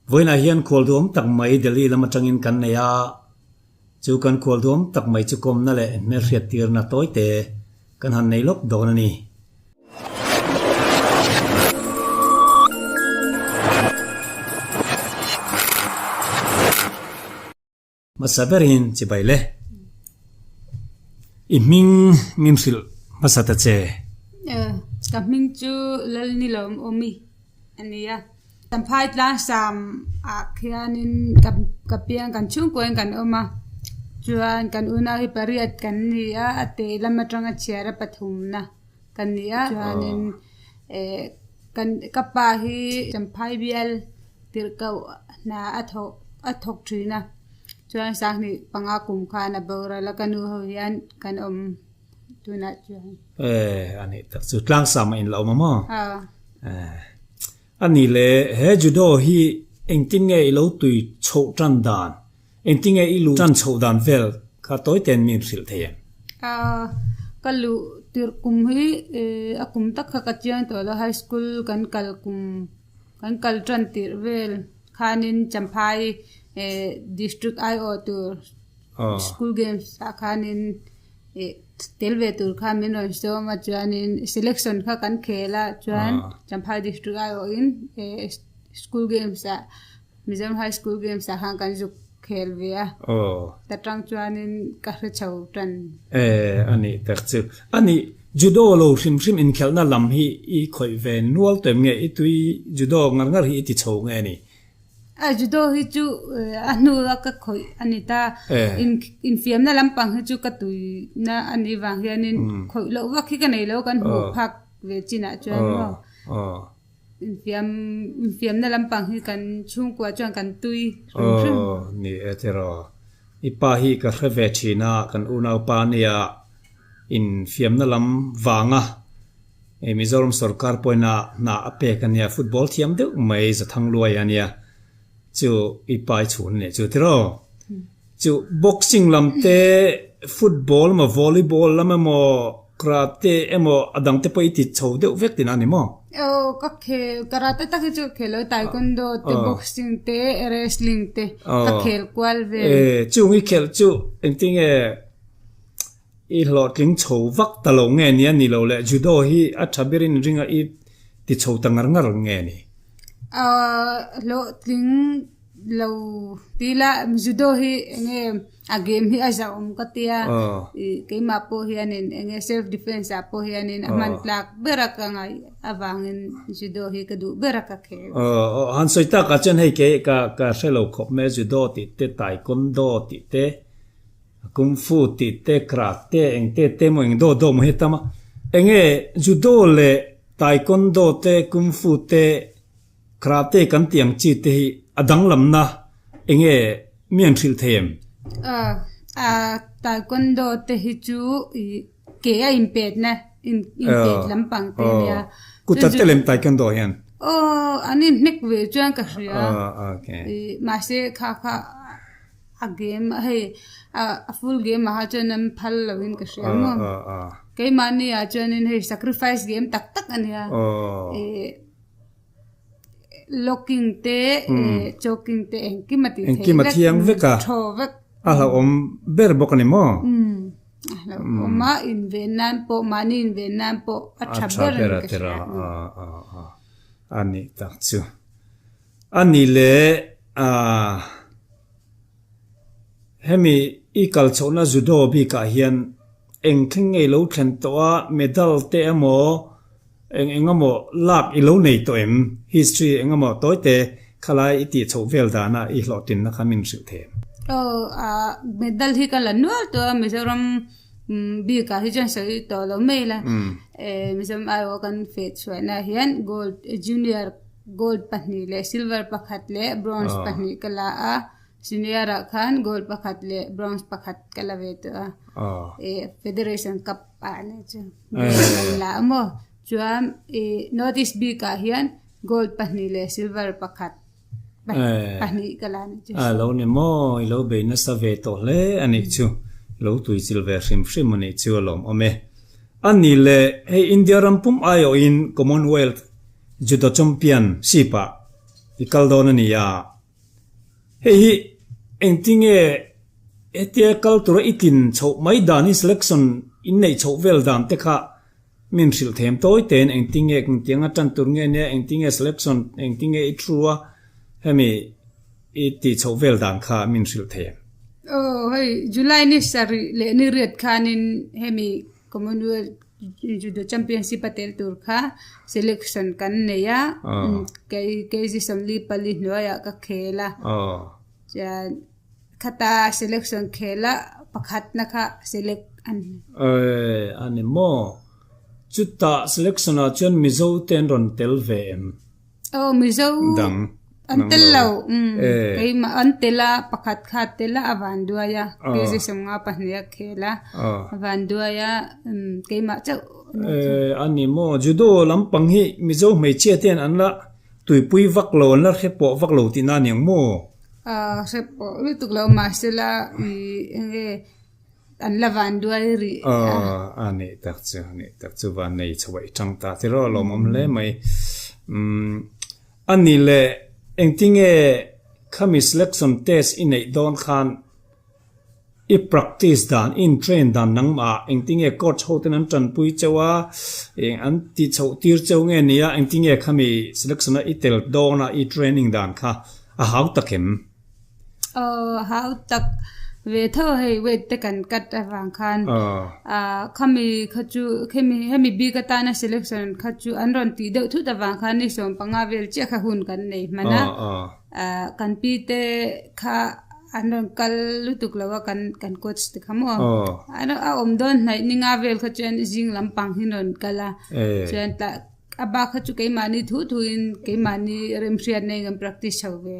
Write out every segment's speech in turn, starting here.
Vawiinah hian khual duhawm tak mai Delhi lam atangin kan nei a, chu kan khual duhawm tak mai chu kawmna leh hmelhriattirna tawite kan han nei lawk dawn a ni. Hmasa berin chibai le. I hming min hrilh hmasa ta che. Ka hming chu Lalnilawm Awmi a ni a. Champhai tlangsam ah khianin ka piang kan chhungkuain kan awm a. Chuan kan unau hi pariat kan ni a, a teh lam atanga chhiar a pathumna kan ni a. Chuanin kan ka pa hi Champhai bial tirhkoh hna a thawh a thawk thin a chuan sanghnih panga kum khan a boral a ka nu ho hian kan awm tunah chuan. Eh a nih tak chu tlangsam a inlo awm a maw? Eh a nih le he judo hi engtin nge i lo tui chhoh tan dan Engtin nge i luh tan chhoh dan vel kha tawi ten mi inhrilh thei em? Ka luh tirh kum hi a kum tak kha ka chiang tawh lo, high school kan kal kum kan kal tan tirh vel khanin Champhai district aiawh tur school games ah khanin tel ve tur khan min rawn sawm a chuanin selection kha kan khel a chuan Champhai district aiawhin school games ah Mizoram High School Games ah khan kan zuk khel ve a. Aw. Ta tang chuanin ka hre chho tan. Eh, a nih tak chu. A nih, Judo lo hrim hrim inkhelhna lam hi i khawih ve nual tawh em nge? I tui Judo ngar ngar hi i ti chho nge ni? A, Judo hi chu a hnu a ka khawih a ni ta. In, infiamna lampang hi chu ka tuina a nih vang hianin khawih loh vak hi ka nei lo, kan hmuh phak ve chinah chuan maw. Aw. Infiam infiamna lampang hi kan chhungkua chuan kan tui hrim hrim. Aw ni e tiraw. I pa hi ka hre ve thin a, kan unaupa nia infiamna lam vanga Mizoram sorkar pawhin a hna a pek a nia, football thiam deuh mai Zathangluai a nia, chu i pa i chhun a nih chu tiraw. Chu boxing lam te, football emaw volleyball lam emaw karate emaw a dang te pawh i ti chho deuh vek tina a ni maw? Aw ka khel karate tak hi chu ka khel lo taekwondo te boxing te wrestling te ka khel kual vel. E chung i khelh chu engtinge i hlawhtling chho vak ta lo nge nia ni lo le judo hi a tha berin ringa i ti chho ta ngar ngar nge ni? Aw hlawhtling Lo ti la judo hi enge a game hi a zauhawm ka tia ih keimah pawh hianin enge self defense ah pawh hianin a hman tlak ber a ka ngaih avangin judo hi ka duh ber a ka khel. Aw han sawi tak ah chuan hei kei ka ka hre lo khawp mai a judo tih te taekwondo tih te kung fu tih te karate eng te te emaw eng do do maw hi a tam a enge judo leh taekwondo te kung fu te Karate kan tih ang chi te hi a danglamna enge mi an hrilh thei em? Taekwondo te hi chu ke a inpetna, inpet lampang te nia. Kut a tel em Taekwondo hian? Aw, an inhnek ve chuan ka hria. Mahse kha kha a game hei a full game ah kha chuan an phal lo in ka hria maw. Keimahni ah chuanin hei sacrifice game tak tak a nia. Locking te choking te engkim a tih theih vek. Engkim a thiang vek a. Thaw vek. A hlauhawm ber bawk a ni maw? A hlauhawm a, inven nan pawh mahni inven nan pawh a tha ber a ni ka hria. A nih tak chu. A nih leh hemi i kal chhohna judo bikah hian eng thleng nge i lo thlen tawh a, medal te emaw Eng eng emaw lak i lo nei tawh em? History eng emaw tawi te khalai i tih chhoh vel dana i hlawhtinna kha min hrilh thei em? Aw, medal hi ka la nual tawh a, Mizoram bikah hi chuan sawi tawh lo mai ila. Mizoram aiawh kan feh chhuahna hian gold junior gold pahnih leh silver pakhat leh bronze pahnih ka la a. Senior ah khan gold pakhat leh bronze pakhat ka la ve tawh a. Federation cup ah nia chu kan la a maw. Chuan North East bik ah hian gold pahnih leh silver pakhat pahnih ka la nia chu. A lo ni maw, i lo bei nasa ve tawh hle a nih chu. I lo tuichil ve hrim hrim a nih chu a lawmawm e. A nih leh hei India ram pum aiawhin Commonwealth Judo Championship ah i kal dawn a ni a. Hei hi engtinge hetia kal tura i tlin chhoh mai dan hi selection in neih chhoh vel dan te kha min hrilh them tawi tein engtinge engtianga tan tur nge nia engtinge selection engtinge i thu a hemi i tih chhoh vel dan kha min hrilh them. Aw hei July ni sarih leh ni riat khanin hemi Commonwealth Judo Championship a tel tur kha selection kan nei a, kei kg 44 hnuaiah ka khel a, chuan khata selection khel a pakhatna kha select a ni. Ae a ni maw? Chutah selection ah chuan Mizo te an rawn tel ve em? Aw Mizo Dang an nang tel lo lo umm e. Keimah an tel a pakhat kha a tel a a van duai a Aw. kg 52 a khel a Aw. a van duai a umm keimah chauh a ni chu. E a ni maw Judo lampang hi Mizo hmeichhia te hian an la tuipui vak lo an la hre pawh vak lo tihna a ni ang maw? Aw hre pawh lutuk lo mahsela ih enge An la van duai rih a. Aw, a nih tak chu, a nih tak chu van nei chho aih tang ta tiraw a lawmawm hle mai. Umm, a ni le, engtinge khami selection test i neih dawn khan i practice dan, i in train dan nangmah engtinge coach ho ten an tanpui cheu a, eng an ti chhoh tir cheu nge nia, engtinge khami selection a i tel dawn a i training dan kha a hau tak em? Aw hau tak ve tho hei weight te kan cut avang khan ah khami kha chu khemi hemi bik atana selection kha chu an rawn tih deuh thut avang khan ni 15 vel chiah kha hun kan nei hman a ah kan pi te kha an rawn kal lutuk lo a kan kan coach te kha maw a awm dawn hnaih ni nga vel kha chuan zing lampang hi an rawn kal a chuan tah a bak kha chu keimahni thu thuin keimahni remhriatna in kan practice chho ve.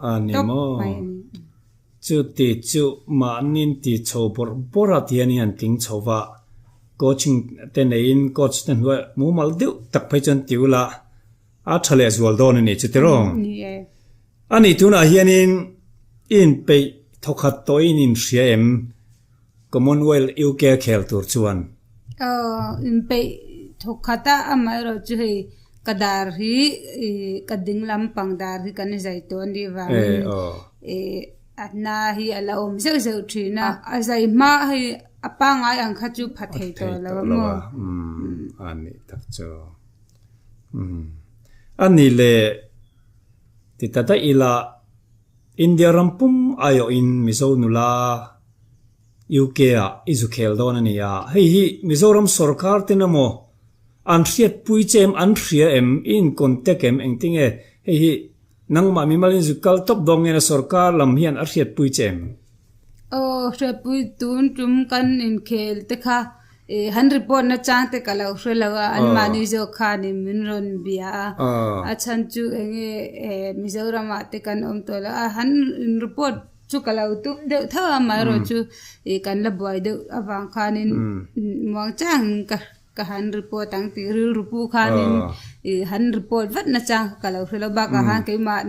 A ni maw? Chuti chu mahni'n ti chho bawrh bawrh a ti a ni an tling chho va, coaching te neiin coach te hnuai mumal deuh tak phei chuan ti ula a tha leh zual dawn a ni chu tiraw? A ni tunah hianin i inpeih thawkhat tawhin i inhria em Commonwealth UK khel tur chuan? Aw, inpeih thawkhat a, amaherawh chu hei ka dar hi ka ding lampang dar hi kan zai tawh a nih vangin a hna hi a la awm zeuh zeuh thin a, a zai hma hei a pangngai ang kha chu pha thei tawh lo a maw? A nih tak chu. A nih leh ti ta daih ila India ram pum aiawhin Mizo nula UK ah i zu khel dawn a ni a, hei hi Mizoram sorkar ten emaw an hriatpui che em, an hria em, i in contact em, engtinge hei hi nangmah mimal in zu kal tawp dawn nge na sorkar lam hian a hriatpui che em? Aw, hriatpui tun tum kan inkhel te kha I han report na chang te ka lo hre lo a, an mahni zawk khanin min rawn bia a, a chhan chu enge Mizoram ah te kan awm tawh lo a, han in report chu ka lo tum deuh tho a, amaherawh chu i kan la buai deuh avang khanin muang changin ka ka han report ang tih rilru pu khanin i han report vat na chang kha ka lo hre lo, bakah khan keimah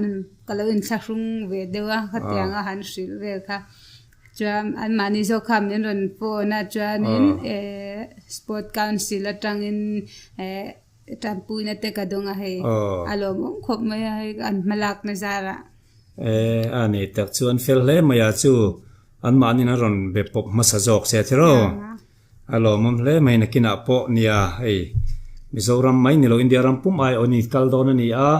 ka lo inthlahrung ve deuh a, khatianga han hrilh vel kha. Chuan anmahni zawk kha min rawn phone a chuanin eh sport council atangin eh tanpuina te ka dawng a hei a lawmawm khawp mai a hei an hmalakna zarah. Eh a ni tak chuan fel hle mai a chu anmahniin an rawn be pawp hmasa zawk che tiraw a lawmawm hle mai nakinah pawh nia hei Mizoram mai ni lo India ram pum ai aw ni kal dawn a ni a.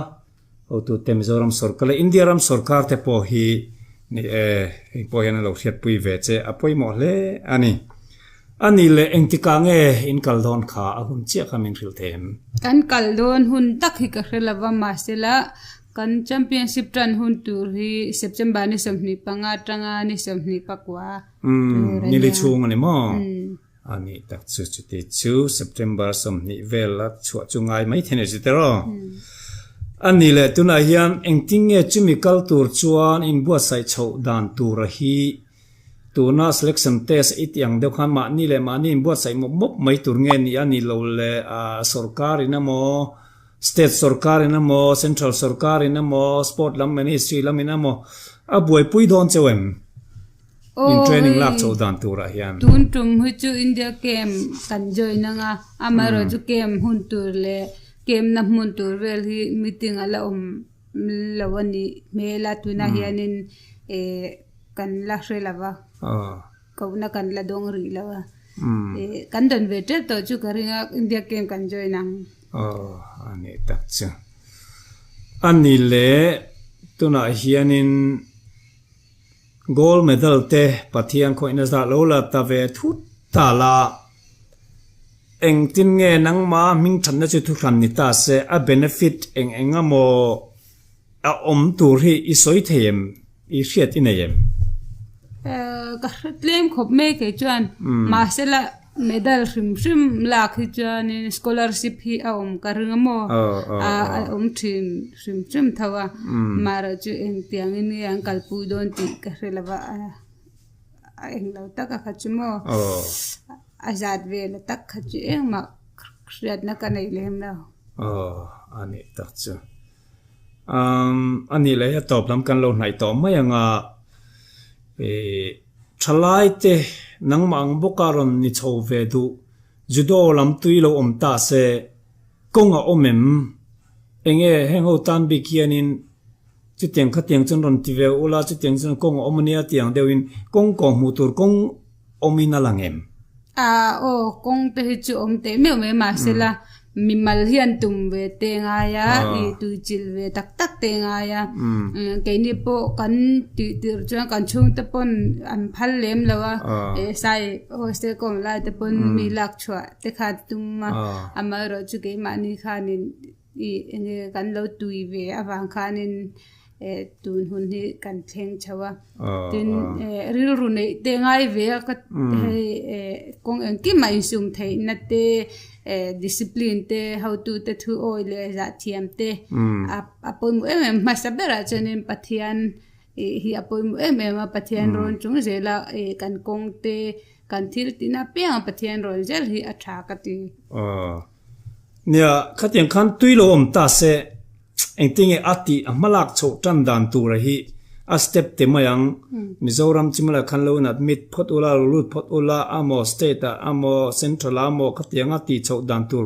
Hotute Mizoram sorkar leh India ram sorkar te pawh hi ni e, heng pawh hian an lo hriatpui ve che a pawimawh hle a ni. A ni leh engtikah nge in kal dawn kha a hun chiah kha min hrilh thei em? Kan kal dawn hun tak hi ka hre lova mahsela kan championship tan hun tur hi September ni 25 atanga ni 24 tur a nia. Nili chhung a ni maw? A nih tak chu chuti chu September 20 vel a chhuah chu ngai mai thei a ni zite rawh. A nih leh tunah hian engtin nge chumi kal tur chuan inbuatsaih chhoh dan tura hi tuna selection test i tih ang deuh khan mahni leh mahni inbuatsaih mawp mawp mai tur nge ni a ni lo le sorkar in emaw state sorkar in emaw central sorkar in emaw sport lam ministry lam in emaw a buaipui dawn cheu em? In training lak chhoh dan turah hian. Tun tum hi chu India camp kan join anga, amaherawh chu camp hun tur leh camp na hmun tur vel hi meeting a la awm lo a nih hmel a tunah hianin eh kan la hre lo va kohna kan la dawng rih lo a eh kan dawn ve tep tawh chu ka ring a India camp kan join ang. Aw a nih tak chu. A ni le tunah hianin Gold medal te Pathian khawihna zah lo la ta ve thut ta la. Engtin nge nangma hmingthatna chu thuhran ni ta se a benefit eng eng emaw a awm tur hi i sawi thei em? I hriat i nei em? Ka hre tlem khawp mai kei chuan mahsela Medal hrim hrim lak hi chuanin scholarship hi a awm ka ring a maw? A awm thin hrim hrim tho a, mahrawh chu engtiangin nge an kalpui dawn tih ka hre lo va, a englo tak a kha chu maw? A zat vel a tak kha chu engmah hriatna ka nei lem lo. Aw, a nih tak chu. A nih leh a tawp lam kan lo hnaih tawh mai ang a, ih thalai te nangmah ang bawka rawn ni chho ve duh judo lam tui lo awm ta se kawng a awm em? Enge heng ho tan bik hianin chutiang khatiang chuan rawn ti ve ula chutiang chuan kawng a awm ania tiang deuhin kawng kawh hmuh tur kawng awmin a lang em? A aw, kawng te hi chu awm teh meuh mai mahsela mimal hian tum ve te ngai a, i tuichilh ve tak tak te ngai a. Keini pawh kan tih tirh chuan kan chhungte pawn an phal lem lo a, sai hostel ka awm lai te pawn mi lak chhuah te kha an tum a, amaherawhchu keimahni khanin I enge kan lo tui ve avang khanin eh tun hun hi kan thleng chho a tin eh rilru neih te ngai ve a ka hei eh kawng engkim a insum theihna te eh discipline te hotu te thu awi leh zah thiam te a a pawimawh em em hmasa berah chuanin Pathian ih hi a pawimawh em em a Pathian rawn chung zela eh kan kawng te kan thil tina piang a Pathian rawn zel hi a tha ka ti. Nia, khatiang khan tui lo awm ta se, engtinge a tih a hmalak chhoh tan dan tura hi a step te mai ang. Mizoram chimla khan lo in admit phawt ula, lo lut phawt ula, amaw state ah amaw central ah amaw khatiang a tih chhoh dan tur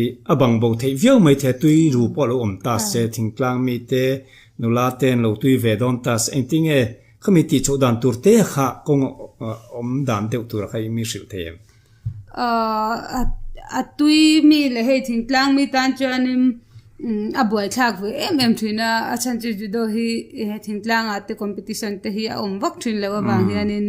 i a bang bo theih viau mai thei a, tui ru pawh lo awm ta se, thingtlang mite, nula te an lo tui ve dawn ta se, engtinge khami tih chhoh dan tur te kha kawng awm dan deuh tura kha i mi hrilh thei em? A tui mi leh hei thingtlang mi tan chuanin a buaithlak ve em em thin a, a chhan chu judo hi thingtlang ah te competition te hi a awm vak thin loh avang hianin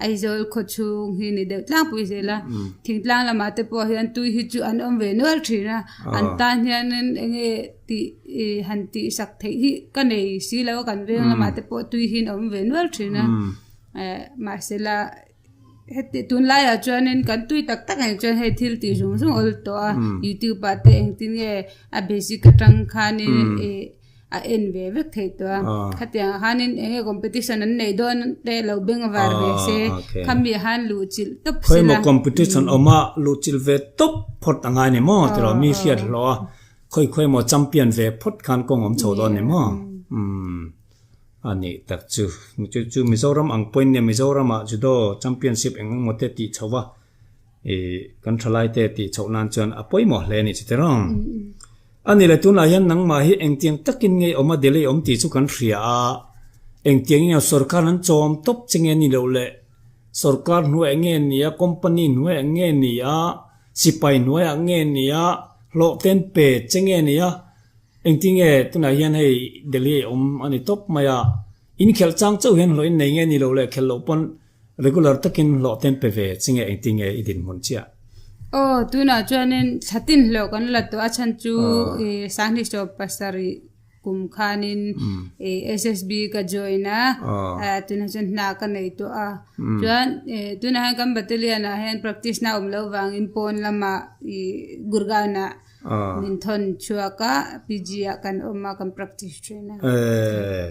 Aizawl khaw chhung hi ni deuh tlangpui zel a, thingtlang lamah te pawh hian tui hi chu an awm ve nual thin a, an tan hianin enge tih han tih sak theih hi ka nei si lo a kan veng lamah te pawh tui hi an awm ve nual thin a, mahsela. Heti tunlaiah chuanin kan tui tak tak ang chuan hei thil tih zung zung awl tawh a youtube ah te engtin nge a basic atang khanin ih a en ve vek theih tawh a khatiang ah khanin eng nge competition an neih dawn te lo beng var ve se khami ah khan luh chilh tawp se la khawimaw competition awm a luh chilh ve tawp phawt a ngai ni maw tiraw mi hriat hlawh a khawi khawimaw champion ve phawt khan kawng awm chho dawn ni maw umm. A nih tak chu. Chu chu Mizoram ang pawhin nia Mizoramah Judo Championship eng emaw te tih chho va ih kan thalai te tih chhoh nan chuan a pawimawh hle a nih chu tiraw. A nih leh tunah hian nangmah hi engtiang takin nge awm a delay awm tih chu kan hria a, engtiang nge sorkar an chawm tawp che nge ni loh le sorkar hnuaiah nge ni a, company hnuaiah nge ni a, sipai hnuaiah nge ni a, hlawhten pe che nge ni a, Engtinge tunah hian hei Delhi a awm a ni tawp mai a, in khelh chang chauh hian hlawh in nei nge ni lo le khelh loh pawn regular takin hlawh ten pe ve chi nge engtinge i dinhmun chiah? Aw, tunah chuanin thlatin hlawh kan la tawh a chhan chu Sanghni sawm pasarih kum khanin SSB ka join a, tunah chuan hna ka nei tawh a, chuan tunah hian kan battalion ah hian practice na awm loh vangin pawn lamah Gurgaon ah Min thawn chhuak a, PG ah kan awm a, kan practice thin a. Eh,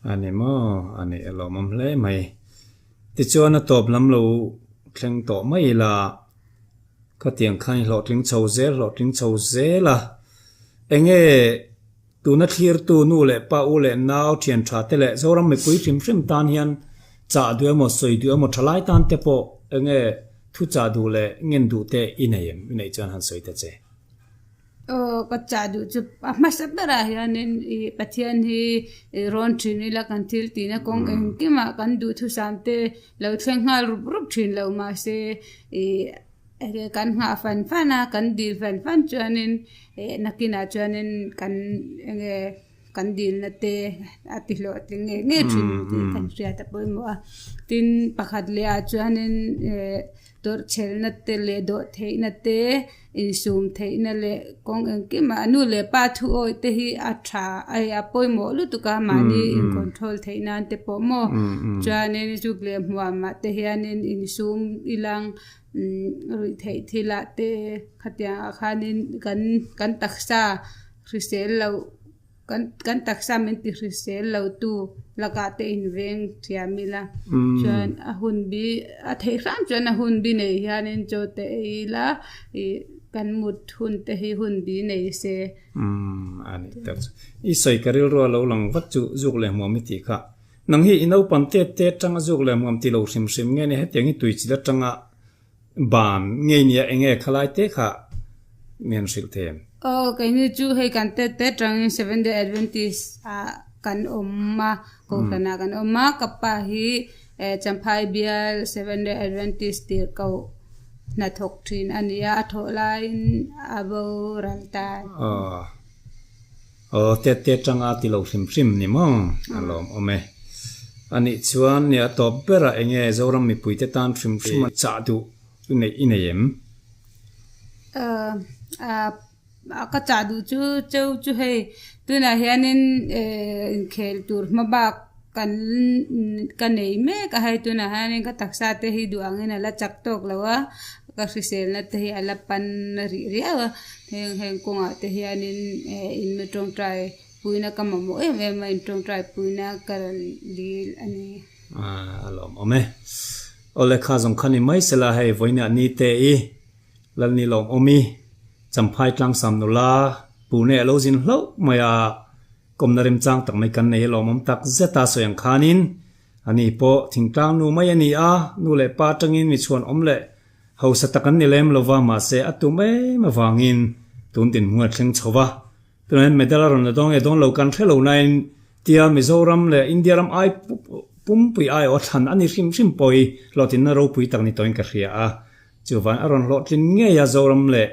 a ni maw? A nih a lawmawm hle mai. Tichuan a tawp lam lo thleng tawh mai ila, khatiang khan i hlawhtling chho zel, hlawhtling chho zel a. Enge tuna thlirtu nu leh pa, u leh nau, thian tha te leh Zoram mipui hrim hrim tan hian chah duh emaw, sawi duh emaw, thalai tan te pawh enge Thu chah duh leh ngen duh te i nei em? I neih chuan han sawi ta che. Aw ka chah duh chu a hmasa berah hianin ih Pathian hi ih rawn thin ila kan thil tihna kawng engkimah kan duhthusam te lo thleng nghal rup rup thin lo mahse ih enge kan nghah fan fan a kan dil fan fan chuanin ih nakinah chuanin kan enge kan dilna te a ti hlawhtling ngei ngei thin tih kan hriat a pawimawh a tin pakhat leh ah chuanin eh tawrhchhelna te leh dawh theihna te insum theihna leh kawng engkimah nu leh pa thu awi te hi a tha a a pawimawh lutuk a mahni in control theih nan te pawh maw chuanin zuk leh hmuamah te hianin insum ilang ruih theih thilah te khatiang ah khanin kan kan taksa hrisel loh. Kan kan taksa min ti hrisel lo tu lakah te inveng thiam ila chuan a hun bi a theih hram chuan a hun bi nei hianin chaw te ei ila ih kan mut hun te hi hun bi nei se. Umm a ni tak chu. I sawi ka rilru a lo lang vat chu zuk leh hmuam i tih kha. Nang hi i naupang tet te atanga zuk leh hmuam ti lo hrim hrim nge ni hetiang hi tui chil atanga Ban ngei nia enge khalai te kha min hrilh thei em? Aw, keini chu hei kan tet te tangin Seventh Day Adventist ah kan awm a, Kohhran ah kan awm a, ka pa hi Champhai bial Seventh Day Adventist tirhkoh hnathawk thin a ni a, a thawh laiin a boral ta. Aw, aw tet te tanga ti lo hrim hrim ni maw? A lawm awm e. Anih chuan nia tawp berah enge Zoram mipuite tan hrim hrim a chah duh i neih i nei em? Ka chah duh chu cheu chu hei tunah hianin inkhel tur hma bak kan ka nei mek a hei tunah hianin ka taksa te hi duh angin a la chak tawk lo a ka hriselna te hi a la pan rih riau a heng heng kawngah te hianin in mi tawngtai Puina ka mamawh em em a, intawngtai puina ka rawn dil a ni. A lawm awm e. Awle kha zawng kha ni mai sela hei vawiinah ni te i Lalni lawm awm i Champhai tlangsam nula Pune a lo zin hlauh mai a, kawmna remchang tak mai kan nei a lawmawm tak zet a sawi ang khanin ani pawh thingtlang nu mai a ni a, nu leh pa atangin mi chhuan awm leh hausa tak an ni lem lova mahse a tum em avangin tun dinhmun a thleng chho va. Tunah hian medal a rawn la dawn nge dawn lo kan hre lo nain tia Mizoram leh India ram ai pumpui aiawh a thlan a ni hrim hrim pawh hi hlawhtlinna ropui tak ni tawhin ka hria a. Chuvan a rawn hlawhtlin ngei a Zoram leh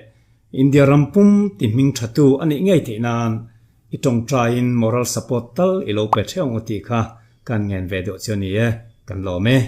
India ram pum ti hming thatu a nih ngei theih nan i tawngtaiin moral support tal i lo pe theuh ang u tih kha kan ngen ve deuh chu a ni e, kan lawm e.